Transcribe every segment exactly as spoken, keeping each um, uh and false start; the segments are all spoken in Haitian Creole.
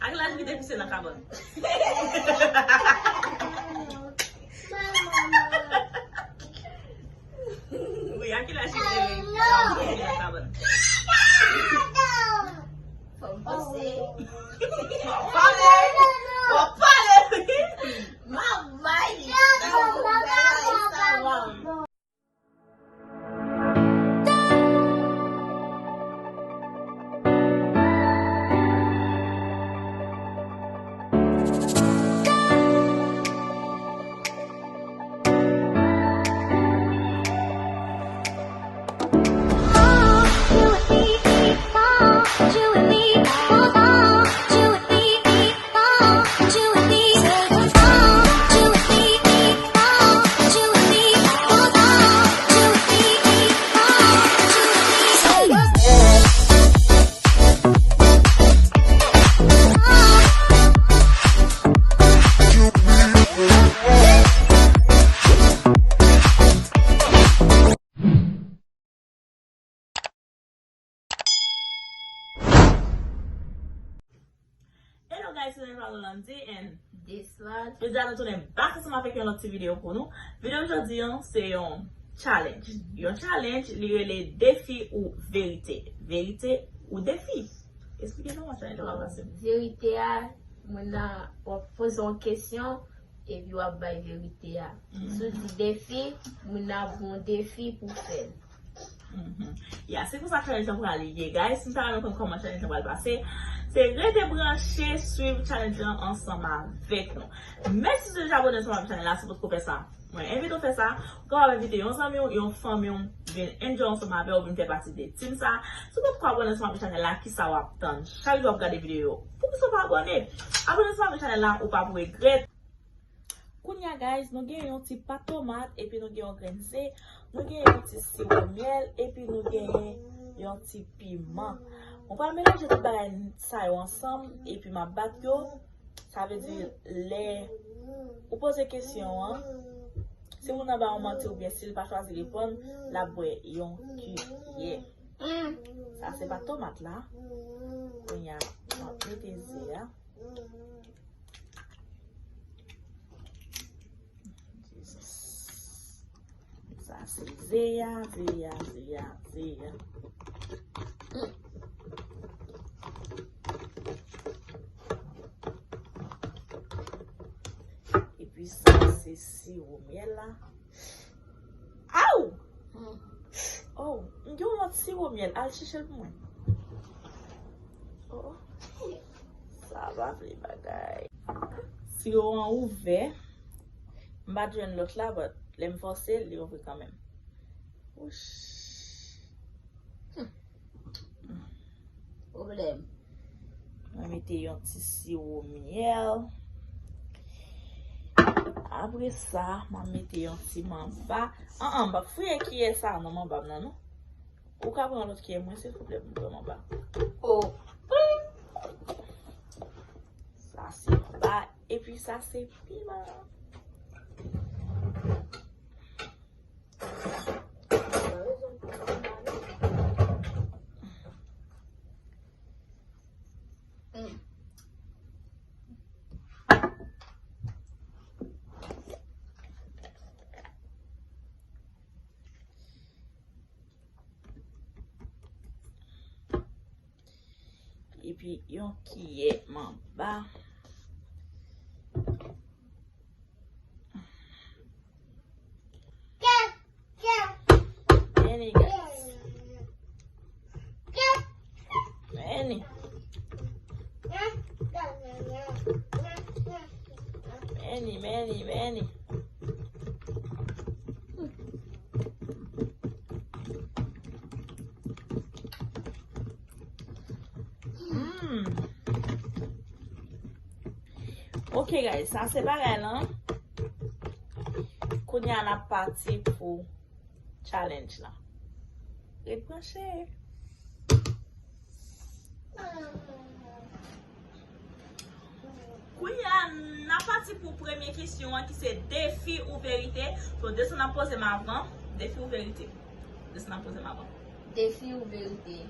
Ak laj li te pise nan kabann. Wi, a ki laj li te pise nan kabann? Fò m panse. Fò w pale. Fò w pale, wi. M ap bay li. Hello guys, se Neva Rolande and this one. Jodi a nou tounen back ansanm avèk yon lòt ti videyo pou nou. Videyo jodi an se yon challenge. Yon challenge, li rele defi ou verite. Verite ou defi? Eksplike nou kòman challenge la pase. Verite a, moun nan w ap poze yon kesyon, epi w ap bay verite a. Si w di defi, moun nan ap gen yon defi pou fè l. Mhm. Ya, se konsa challenge lan pral ye, guys. Si n ta renmen konn kòman challenge lan pral pase, se rete branche, swiv challenge lan ansanm avèk nou. Mèsi si w deja abòne ansanm avèk chanèl la, si w potko fè sa, mwen envite w fè sa. Ou kapab envite yon zanmi w, yon fanmi w, vin enjoy ansanm avè w, vin fè pati de team sa. Si w potko abòne ansanm avèk chanèl la, kisa w ap tann? Chak jou w ap gade videyo yo. Poukisa w pa abòne? Abòne ansanm avèk chanèl la, ou p ap regrèt. Kounye a, guys, nou gen yon ti pat tomat, epi nou gen yon grenn ze, nou gen yon ti siwo myèl, epi nou genyen yon ti piman. Mwen pral melanje tout bagay sa yo ansanm, epi m ap bat yo. Sa vle di, lè ou poze kesyon an, si moun nan ba ou manti oubyen si l pa chwazi reponn, l ap bwè yon kiyè. Sa se pat tomat la. Kounye a, m ap mete ze a. Jesus. Sa se ze a, ze a, ze a, ze a. Epi sa se siwo myèl la. Aw! Oh, m gen yon lòt siwo myèl. Al chèche l pou mwen. Oh, sa pa vle bagay. Siwo an ouvè. M pa t jwenn lòt la, but lè m fòse l, li ouvri kanmenm. Wouch. Hmm. Pwoblèm. Mwen mete yon ti siwo myèl. Apre sa, mwen mete yon ti manba. An, an, m p ap fouye kiyè sa nan manba m nan, non. Ou ka pran lòt kiyè mwen, silvouplè, pou m pran manba. Oh. Sa se manba, epi sa se piman. Epi yon kiyè manba. Many, guys. Many. Many, many, many. Mm. Ok, guys, sa se bagay lan. Kounye a n ap pati pou challenge lan. Ret branche. Kounye a, n ap pati pou premye kesyon an ki se defi ou verite. So, de sa n ap poze m avan. Defi ou verite? De sa n ap poze m avan. Defi ou verite?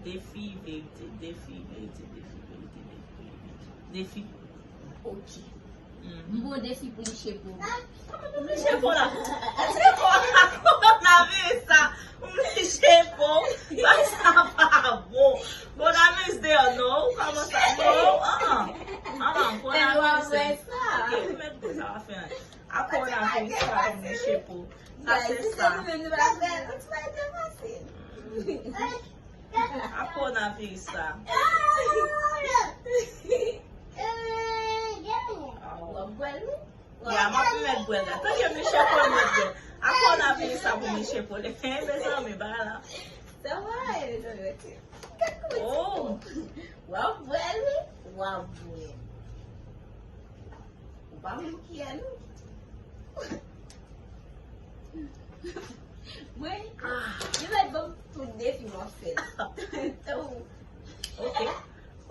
Defi, verite, defi, verite, defi, verite, defi. Defi. Ok. M bon defi pou li chepo. Pou li chepo la. Chepo la, kowonaviris sa. Pou li chepo. Bagay sa pa bon. Kowonaviris deyò non. Ou kòmanse a non. Ah, ah, kowonaviris. Ok, ou mèt bon, sa va fè anyen. A kowonaviris sa pou li chepo. Sa se sa. A kowonaviris sa. W ap bwè l wi. Ya, m ap mèt bwè l la. Tanke Michel Paul mèt bwè l. A kowonaviris sa pou Michel Paul. Mezanmi, bagay la. Sa va, mezanmi. Oh. W ap bwè l wi. W ap bwè l. Ou pa menm kiyè non. Mwen, li mèt ban m tout defi m ap fè. Tou. Ok.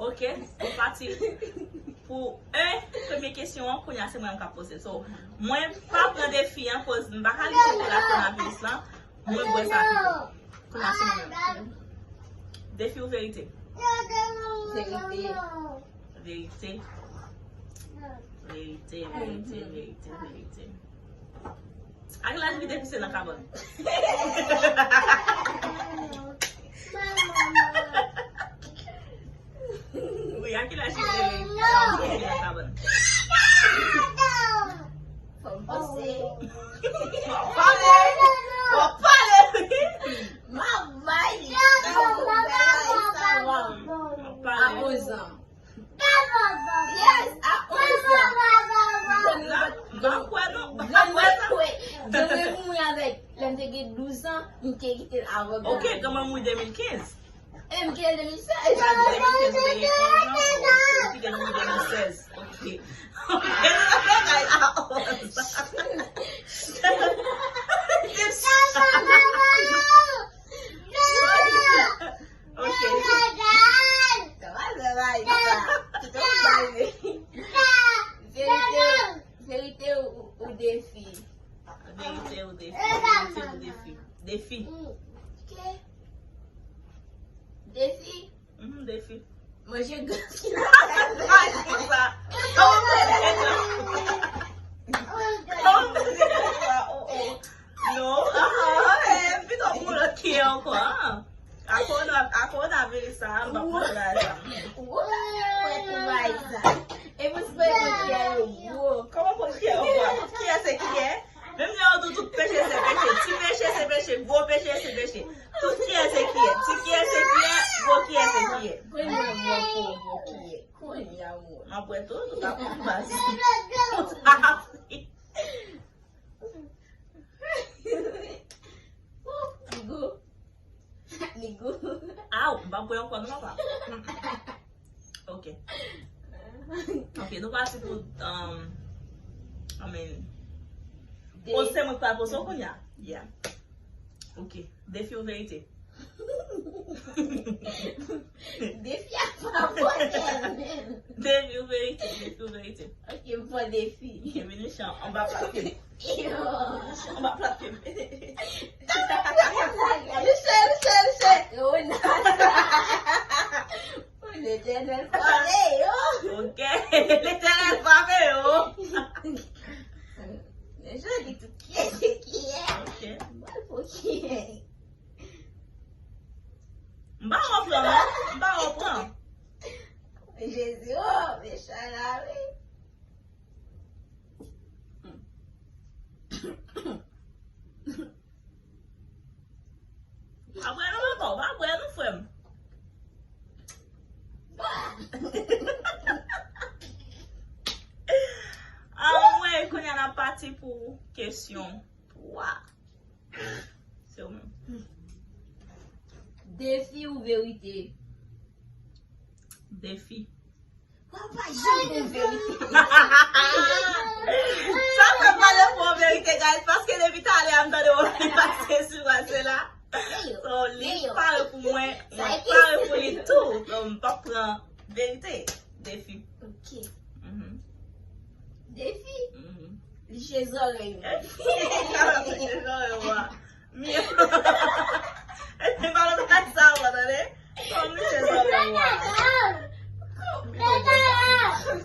Ok. Nou pati pou en premye kesyon an. Kounye a se mwen k ap poze l. So, mwen pa pran defi an koz m pa ka li chokola kowonaviris lan. Mwen bwè sa pito. Kounye a se mwen menm. Defi ou verite? Verite. Verite. Verite, verite, verite, verite. A ki laj li te pise nan kabann? Wi, a ki laj li te pise nan kabann? Fò m panse. W ap pale! W ap pale, wi! M ap bay li. W ap pale. A onz an. Yes, a onz an. Grann mwen kwè, grann mwen mouri avèk, lè m te gen douz an, m te kite l avèk grann mwen. Ok, grann mwen mouri de mil kenz. E m kite l de mil sèz. Sa di de mil kenz, ou te gen onz an, ou te gen mouri de mil sèz. Ok. Ok, nou nan bagay a onz an. Ok. Sa va, travay, sa. Tout moun pale. Verite, verite ou, ou defi? Verite ou defi? Verite ou defi? Defi. Ok. Defi? Mhm, defi. Manje gras ki nan tèt. Manje sa. Kòman manje gras? Kòman manje gras? Oh, oh. Non. Ah, ah, eh, pito pou lòt ki ankò, ah. A kowona, a kowonaviris sa, m pa pran bagay sa. Woy, woy, pou bagay sa. E pou se pou kiyè yo gwo. Kòman pou kiyè yo gwo? Pou kiyè se kiyè? Menm jan yo di w tout peche se peche. Ti peche se peche, gwo peche se peche. Tout kiyè se kiyè. Ti kiyè se kiyè, gwo kiyè se kiyè. Kounye a m wè pou gwo kiyè. Kounye a m wè. M ap wè tou, tout ap baz. Tout ap. Li gou. Li gou. Aw, m p ap bwè ankò non, papa. Ok. Ok, nou pati pou, um, I mean, poze mwen k pral poze w kounye a. Yeah. Ok. Defi ou verite? Defi a pa pote menm. Defi ou verite? Defi ou verite? Ok, m pran defi. Epi nou chan anba plat ke. Yo. Anba plat ke. Liche, liche, liche. Yo, nan. Letènèl frape yo. Ok. Letènèl frape yo. Men jodi tou kiyè se kiyè. Ok. Mwen pou kiyè. M pa wè w pran, non. M pa wè w pran. Jezi, o, mechan la, wi. Pa bwè non, papa, pa bwè non, frè m. Anmwey, kounye a n ap pati pou kesyon twa. Se ou menm. Defi ou verite? Defi. Wa pa janm bon verite. Sa fè m pale pou yon verite, guys, paske depi talè a m tande yon verite pase sou pase la. So, li pare pou mwen, mwen pare pou li tou. So, m p ap pran verite. Defi. Ok. Mhm. Defi? Mhm. Liche zòrèy mwen. Liche zòrèy mwen. Epi pa nan bagay sa ankò, tande. Kòm liche zòrèy mwen. Kòm liche zòrèy mwen.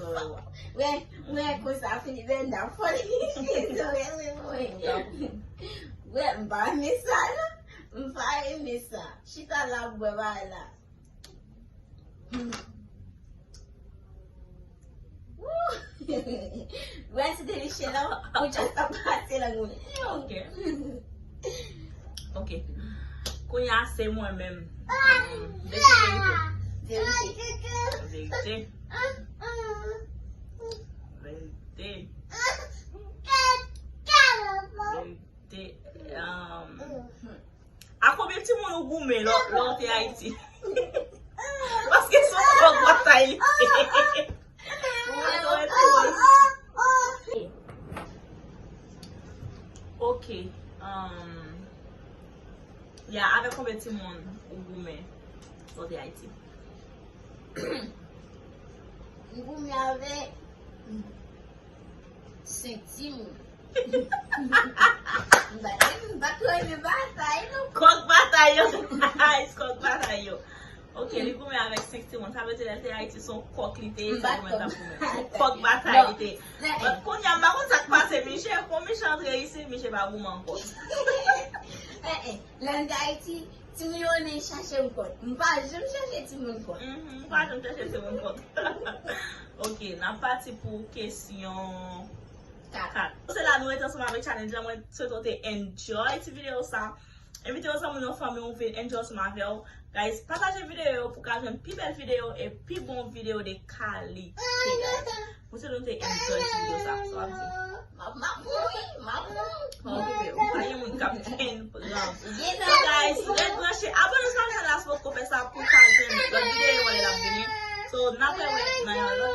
Wè, wè, konsa fini vè nan fò li. Wè, wè, wè. Wè, m pa renmen sa, non. M pa renmen sa. Chita la, bwè bagay la. Wè, se te li chen la, ou just ap pase lang mwen. Ok. Ok. Kounye a se mwen menm. Verite, verite. Verite. Verite. Verite. Verite. Um, a konbyen timoun ou goumen lè lè w te Ayiti? Paske se yon kòk batay li. Ok. Um, ya, avèk konbyen timoun ou goumen lè w te Ayiti? M goumen avèk senk timoun. M pa t renmen, m pa t renmen batay, non. Kòk batay yo, guys, kòk batay yo. Ok, li goumen avèk senk timoun. Sa vle di lè l te Ayiti, se yon kòk li te ye, se goumen l t ap goumen. Se yon kòk batay li te ye. But kounye a, m pa konn sa k pase Miche. Kon Miche antre isit, Miche pa goumen ankò. Eh, eh, lè m te Ayiti, timoun yo vin chache m kòk. M pa janm chache timoun kòk. Mhm, m pa janm chache timoun kòk. Ok, n ap pati pou kesyon kat. Se la nou rete ansanm avèk challenge la. Mwen swete w te enjoy ti videyo sa. Envite yon zanmi w, yon fanmi w vin enjoy ansanm avè w. Guys, pataje videyo yo pou ka jwenn pi bèl videyo e pi bon videyo de kalite, guys. Mwen swete w te enjoy ti videyo sa. Sa w ap di? M ap, m ap mouri, m ap mouri. Pa okipe w. Pa gen moun k ap vin pran. So, guys, ret branche. Abòne sou chanèl la si w poko fè sa pou w ka jwenn lòt videyo yo lè l ap vini. So, n ap wè nan yon lòt